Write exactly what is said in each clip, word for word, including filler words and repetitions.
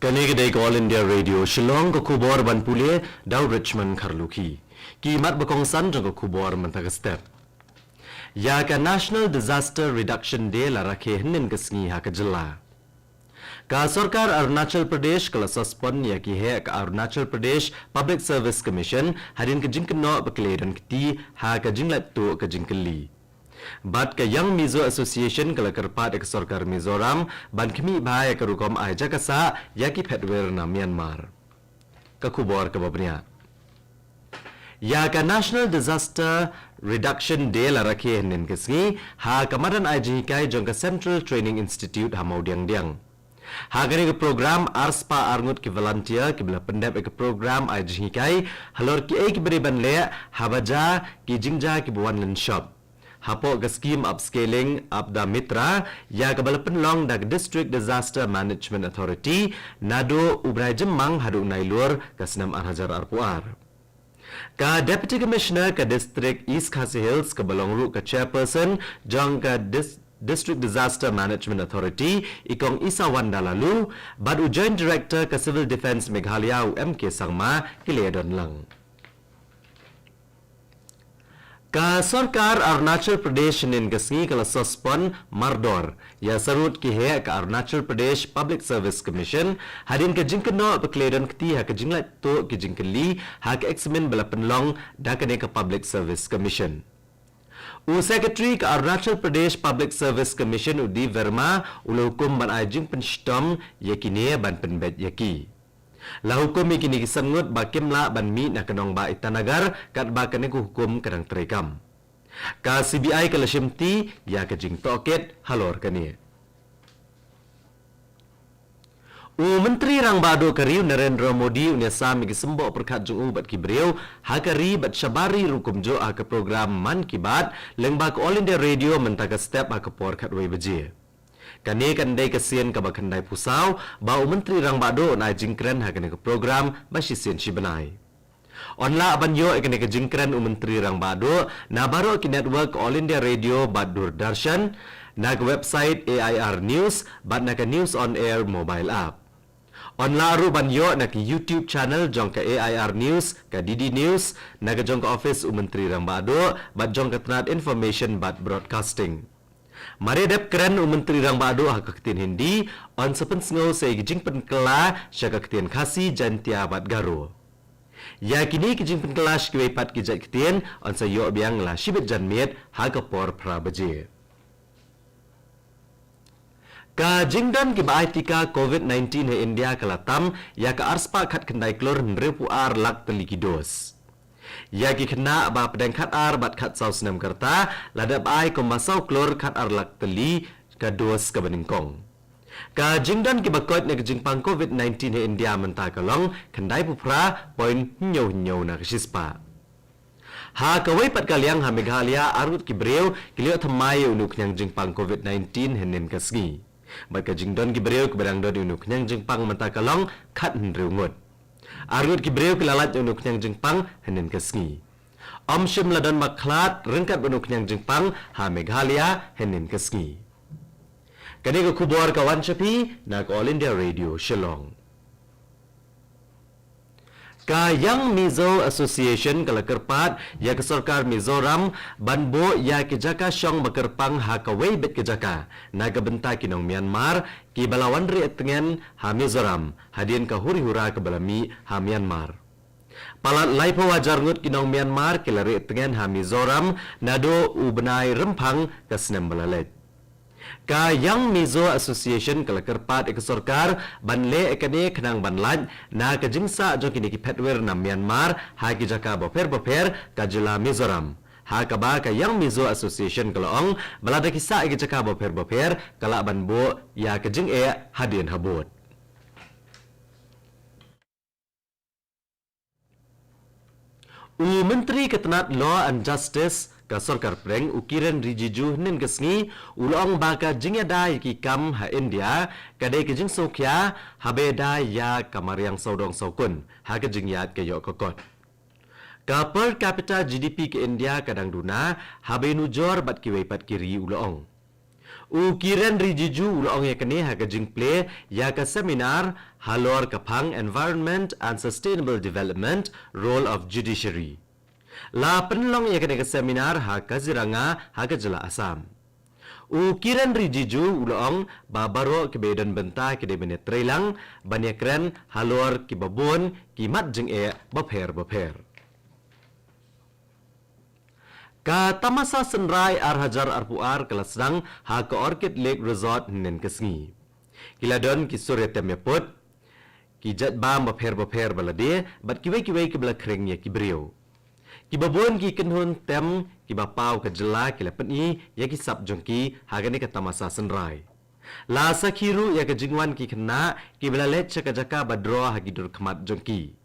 Kane ka dei ka All India Radio Shillong, ka khubor ban pule da u Richmond Kharlukhi. Ki mat ba kongsan jong ka khubor mynta ka step. Ïa ka National Disaster Reduction Day la rakhe hynnin ka sngi ha ka jylla. Ka sorkar Arunachal Pradesh ka la suspend ïa ki heh ka Arunachal Pradesh Public Service Commission hadien ka jingkynnoh ba ki la don kti ha ka jinglait tuh ka jingkylli. Bad ka Young Mizo Association ka la kyrpad ïa ka sorkar Mizoram ban khmih bha ïa ka rukom ai jaka sah ïa ki phetwir na Myanmar. Ka khubor kaba bniah. Ïa ka National Disaster Reduction Day la rakhe hynnin ka sngi ha ka madan ai jinghikai jong ka Central Training Institute ha Mawdiangdiang. Ha kane ka program arspah arngut ki volunteer kiba la pyndep ïa ka program ai jinghikai halor kiei kiba dei ban leh haba jia ki jingjia kiba wan lynshop. Hapoh ka skim Upscaling Aapda Mitra, ïa kaba la pynlong da ka District Disaster Management Authority, naduh u bnai Jymmang haduh u Nailur ka snem ar hajar arphew ar. Ka Deputy Commissioner ka District East Khasi Hills kaba long ruh ka Chairperson jong ka Dis-, District Disaster Management Authority, i Kong Isawanda Laloo, bad u Joint Director ka Civil Defence Meghalaya u M K Sangma, ki la ïadon lang. Ka sorkar Arunachal Pradesh hynnin ka sngi ka la suspend mardor ïa saw ngut ki heh ka Arunachal Pradesh Public Service Commission hadien ka jingkynnoh ba ki la don kti ha ka jinglait tuh ki jingkylli ha ka eksamin ba la pynlong da kane ka Public Service Commission. U Secretary ka Arunachal Pradesh Public Service Commission u D Verma u la hukum ban ai jingpynshitom ïa kine ban pynbeit ïa ki. La hukum ïa kine ki san ngut ba kim lah ban mih na ka nongbah Itanagar katba kane ka hukum ka dang treikam. Ka C B I ka la shimti ïa ka jingtohkit halor kane. U Myntri Rangbah Duh ka ri u Narendra Modi un ïasam ïa ki symboh pyrkhat jong u bad ki briew ha ka ri bad shabar ri ruh kumjuh ha ka program Mann Ki Baat lyngba ka All India Radio mynta ka step ha ka por khatwei baje. Kane kan dei ka sien kaba khyndaiphew saw ba u Myntri Rangbah Duh un ai jingkren ha kane ka program ba shisien shi bnai. Yn lah ban ïoh ïa kane ka jingkren u Myntri Rangbah Duh na baroh ki network All India Radio bad Doordarshan, na ka website A I R News bad na ka News on Air mobile app. Yn lah ruh ban ïoh na ka YouTube channel jong ka A I R News, ka D D News, na ka jong ka office u Myntri Rangbah Duh bad jong ka tnad Information bad Broadcasting. Mar ïa dep kren u Myntri Rangbah Duh ha ka ktien Hindi, yn sa pynsngew sa ïa ki jingpynkylla sha ka ktien Khasi, Jaintia bad Garo. Ïa kine ki jingpynkylla sha kiwei pat ki jait ktien yn sa ïoh biang la shibit janmiet ha ka por phra baje. Ka jingdon kiba ai tika covid nineteen ha India ka la tam ïa ka arspah khatkhyndai klur hynriewphew ar lak tylli ki dos. Ïa ki khynnah ba pdeng khatar bad khatsaw snem ka rta la dep ai kumba saw klur khatar lak tylli ka dos kaba nyngkong. Ka jingdon kiba koit na ka jingpang covid nineteen ha India mynta ka long khyndaiphew phra point hynñiew hynñiew na ka shispah. Ha kawei pat ka liang ha Meghalaya arngut ki briew ki la ïoh thymmai ïa une u khñiang jingpang covid nineteen hynnin ka sngi. Bad ka jingdon ki briew kiba dang don ïa une u khñiang jingpang mynta ka long khathynriew ngut. Arngut ki briew ki la lait ïa une u khñiang jingpang hynnin ka sngi. Ym shym la don ba khlad ryngkat bad une u khñiang jingpang ha Meghalaya hynnin ka sngi. Kane ka khubor ka wan sha phi na ka All India Radio Shillong. Ka Young Mizo Association ka la kyrpad ïa ka sorkar Mizoram ban buh ïa ki jaka shong ba kyrpang ha kawei beit ka jaka na ka bynta ki nong Myanmar kiba la wan rieh tngen ha Mizoram hadien ka huri hura kaba la mih ha Myanmar. Palat laiphew hajar ngut ki nong Myanmar ki la rieh tngen ha Mizoram naduh u bnai Rymphang ka snem ba la leit. Ka Young Mizo Association ka la kyrpad ïa ka sorkar ban leh ïa kane khnang ban lait na ka jingsah jong kine ki phetwir na Myanmar ha ki jaka bapher bapher ka jylla Mizoram. Ha kaba ka Young Mizo Association ka la ong ba lada ki sah ïa ki jaka bapher bapher ka lah ban buh ïa ka jingeh hadien habud. U Myntri ka tnad Law and Justice ka Sorkar Pdeng u Kiren Rijiju hynnin ka sngi u la ong ba ka jingïada ïa ki kam ha India ka dei ka jingsngewkhia haba ïada ïa ka mariang sawdong sawkun ha ka jingïaid ka ïoh ka kot. Ka per capita G D P ka India ka dang duna haba ïanujor bad kiwei pat ki ri, u la ong. U Kiren Rijiju u la ong ïa kane ha ka jingplie ïa ka seminar halor ka phang Environment and Sustainable Development, Role of Judiciary. La pynlong ïa kane ka seminar ha Kaziranga ha ka jylla Assam. U Kiren Rijiju u la ong ba baroh kiba ïadon bynta ki dei ban ïatreilang ban ïakren halor kiba bun ki mat jingeh bapher bapher. Ka tamasa synrai ar hajar arphew ar ka la sdang ha ka Orchid Lake Resort hynnin ka sngi. Ki la don ki sur ïatem ïaput, ki jait bam bapher bapher ba la die, bad kiwei kiwei kiba la khring ïa ki briew. Kiba bun ki kynhun tem kiba paw ka jylla ki la pyni ïa ki sap jong ki ha kane ka tamasa synrai. La sakhi ruh ïa ka jingwan ki khynnah kiba la leit sha ka jaka ba draw ha ki dur khmat jong ki.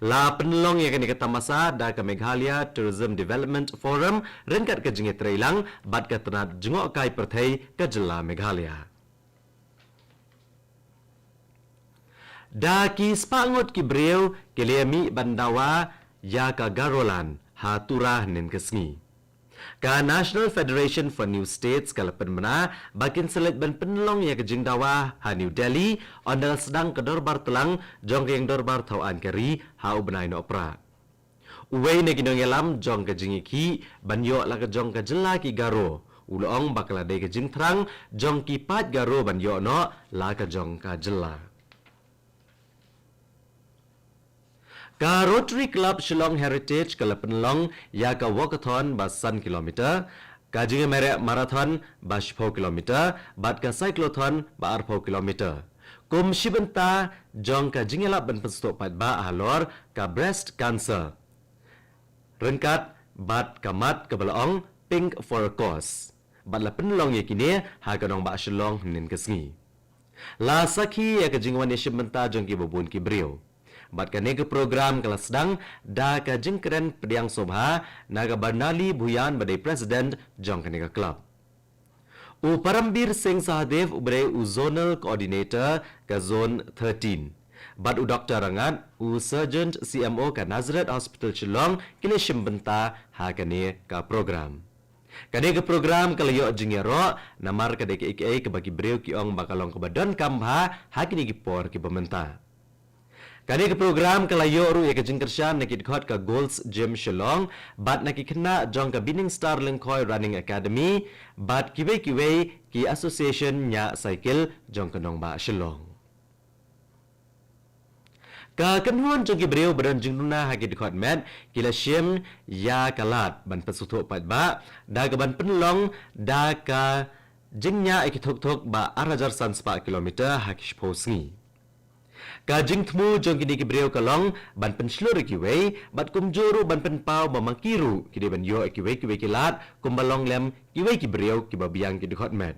La pynlong ïa kane ka tamasa da ka Meghalaya Tourism Development Forum ryngkat ka jingïatreilang bad ka tnat jngohkai pyrthei ka jylla Meghalaya. Da ki spah ngut ki briew ki la mih ban dawa ïa ka Garoland ha Tura hynnin ka sngi. Ka National Federation for New States ka la pynbna ba kin sa leit ban pynlong ïa ka jingdawa ha New Delhi, ynda la sdang ka dorbar tlang jong ka ïing dorbar thaw aiñ ka ri ha u bnai Nohprah. Uwei na ki nongïalam jong ka jingïakhih ban ïoh la ka jong ka jylla ki Garo u la ong ba ka la dei ka jingthrang jong ki paid Garo ban ïoh noh la ka jong ka jylla. Ka Rotary Club Shillong Heritage ka la pynlong ïa ka walkathon ba san kilometer, ka jingïamareh marathon ba shiphew kilometer, bad ka cyclothon ba arphew kilometer. Kum shi bynta jong ka jingïalap ban pynsngewthuh paidbah halor ka breast cancer, ryngkat bad ka mat kaba la ong Pink for a Cause. Bad la pynlong ïa kine ha ka nongbah Shillong hynnin ka sngi. La sakhi ïa ka jingwan ïashim bynta jong kiba bun ki briew. Bad kane ka program ka la sdang da ka jingkren pdiang sngewbha na ka Barnali Bhuyan ba dei president jong kane ka club. U Parambir Singh Sahadev uba dei u Zonal Coordinator ka Zone thirteen, bad u Doktor Rangat, u Surgeon C M O ka Nazareth Hospital Shillong, ki la shim bynta ha kane ka program. Kane ka program ka la ïoh jingïaroh namar ka dei kaei kaei kaba ki briew ki ong ba ka long kaba donkam bha ha kine ki por kiba mynta. Kane ka program ka la ïoh ruh ïa ka jingkyrshan na ki dkhot ka Gold's Gym Shillong, bad na ki khynnah jong ka Binningstar Lyngkhoi Running Academy, bad kiwei kiwei ki association ñiah cycle jong ka nongbah Shillong. Ka kynhun jong ki briew ba don jingduna ha ki dkhot met ki la shim ïa ka lad ban pynsngewthuh paidbah da kaban pynlong da ka jingñiah ïa ki thukthuk ba ar hajar san spah kilometer ha ki shiphew sngi. Ka jingthmu jong kine ki briew ka long ban pynshlur ïa kiwei, bad kumjuh ruh ban pynpaw ba ma ki ruh ki dei ban ïoh ïa kiwei kiwei ki lad kumba long lem kiwei ki briew kiba biang ki dkhot met.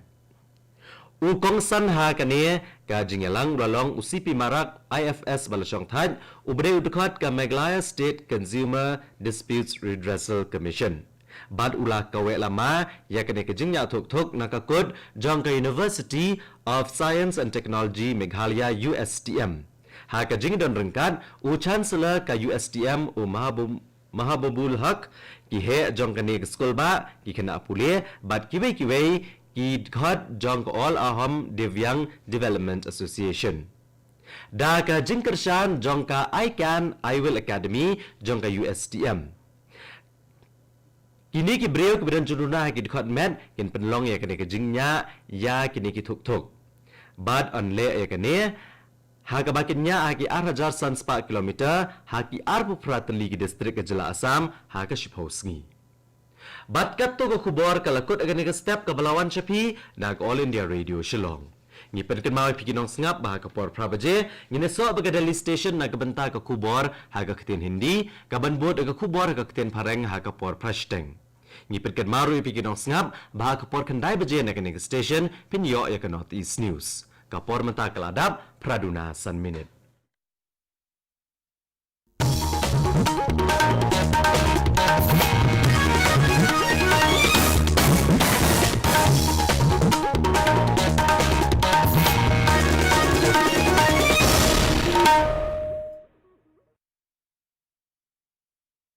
U kongsan ha kane ka jingïalang u la long u C P Marak, I F S ba la shongthait, uba dei u dkhot ka Meghalaya State Consumer Disputes Redressal Commission. Bad u la kaweh lama ïa kane ka jingñiah thukthuk na ka kut jong ka University of Science and Technology Meghalaya, U S T M. Ha ka jingdon ryngkat, u Chancellor ka U S T M, u Mahabu-, Mahabubul Haq, ki heh jong kane ka skulbah, ki khynnah pule, bad kiwei kiwei ki dkhot jong ka All Ahom Divyang Development Association. Da ka jingkyrshan jong ka I Can, I Will Academy jong ka U S T M. Kine ki briew kiba don jingduna ha ki dkhot met kin pynlong ïa kane ka jingñiah ïa kine ki thukthuk. Bad yn leh ïa kane ha kaba kin ñiah ha ki ar hajar san spah kilometer ha ki arphew phra tylli ki district ka jylla Assam ha ka shiphew sngi. Bad katto ka khubor ka la kut ha kane ka step kaba la wan sha phi na ka All India Radio Shillong. Ngi pynkynmaw ïa phi ki nongsngap ba ha ka por phra baje ngin ïasoh bad ka Delhi Station na ka bynta ka khubor ha ka ktien Hindi, kaban bud ka khubor ha ka ktien Phareng ha ka por phra shiteng. Ngi pynkynmaw ruh ïa phi ki nongsngap ba ha ka por khyndai baje na kane ka station phin ïoh ïa ka North East News. Ka por mynta ka la dap phra duna san minit.